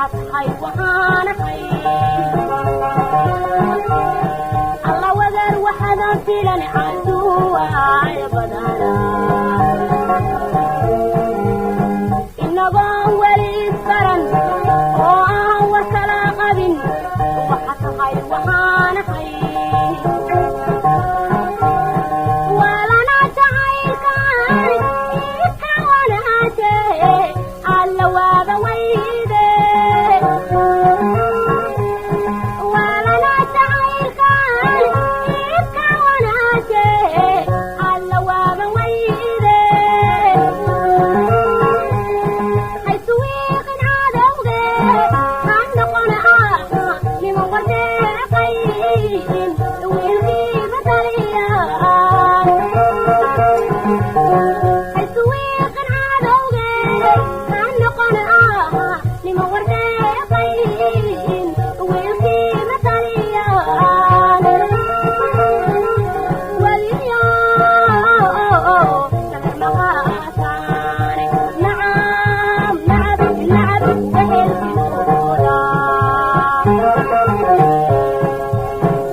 Waxa tahay waxaanahay Alla wadaar waxaadan filan caduwaay badana inagoon weli isbaran oo aan war kala qabin. Waxa tahay waxaanahay walana jacaylkan ika wanaaje Alla waada wayde walana jacaylkan ika wanaaje Alla waada wayde haysuwiiqin cadowge ha noqon ah niman wardeeqayn wiilkiiba taliyaan haysuwiiqin cadowge ha noqon ah niman wardeeqayn wiilkiiba taliyaan waliyo samir maqaataane nacam nacab nacab wehelkooda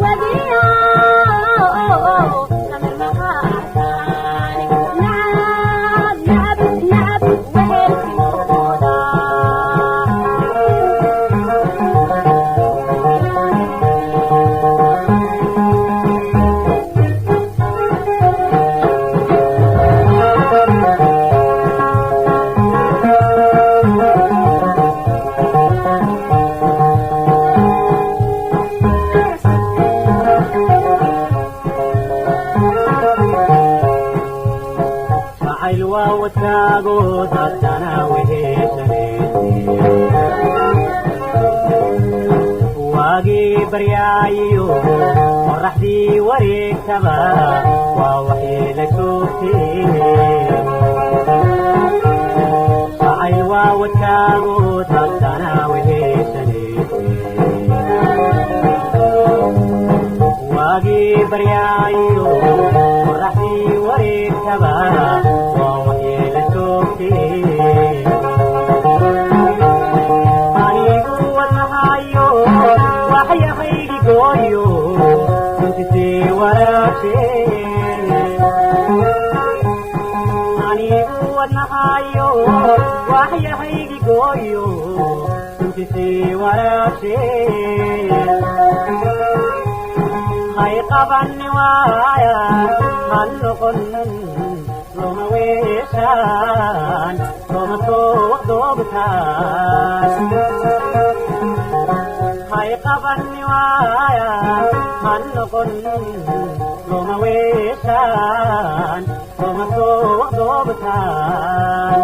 wadiyo samir maqaataane nacab nacab nacab wehelkooda. Jacayl waa wadkaago dadkana weheshanaysi waagii baryaayiyo qoraxdii wareegtaba waa waxyeela joogtee. Jacayl waa wadkaago dadkana weheshanaysi waagii baryaayiyo qoraxdii wareegtaba waa waxyeela joogtee. Anigu wadnahayo waxyahaygi gooyo suntisii waraabshe. Anigu wadnahayo waxyahaygi gooyo suntisii waraabshe. Hay qabanni waaya han noqon looma weeshaan looma soo doobtaan. Hay qabanni waaya han noqon looma weeshaan looma soo doobtaan.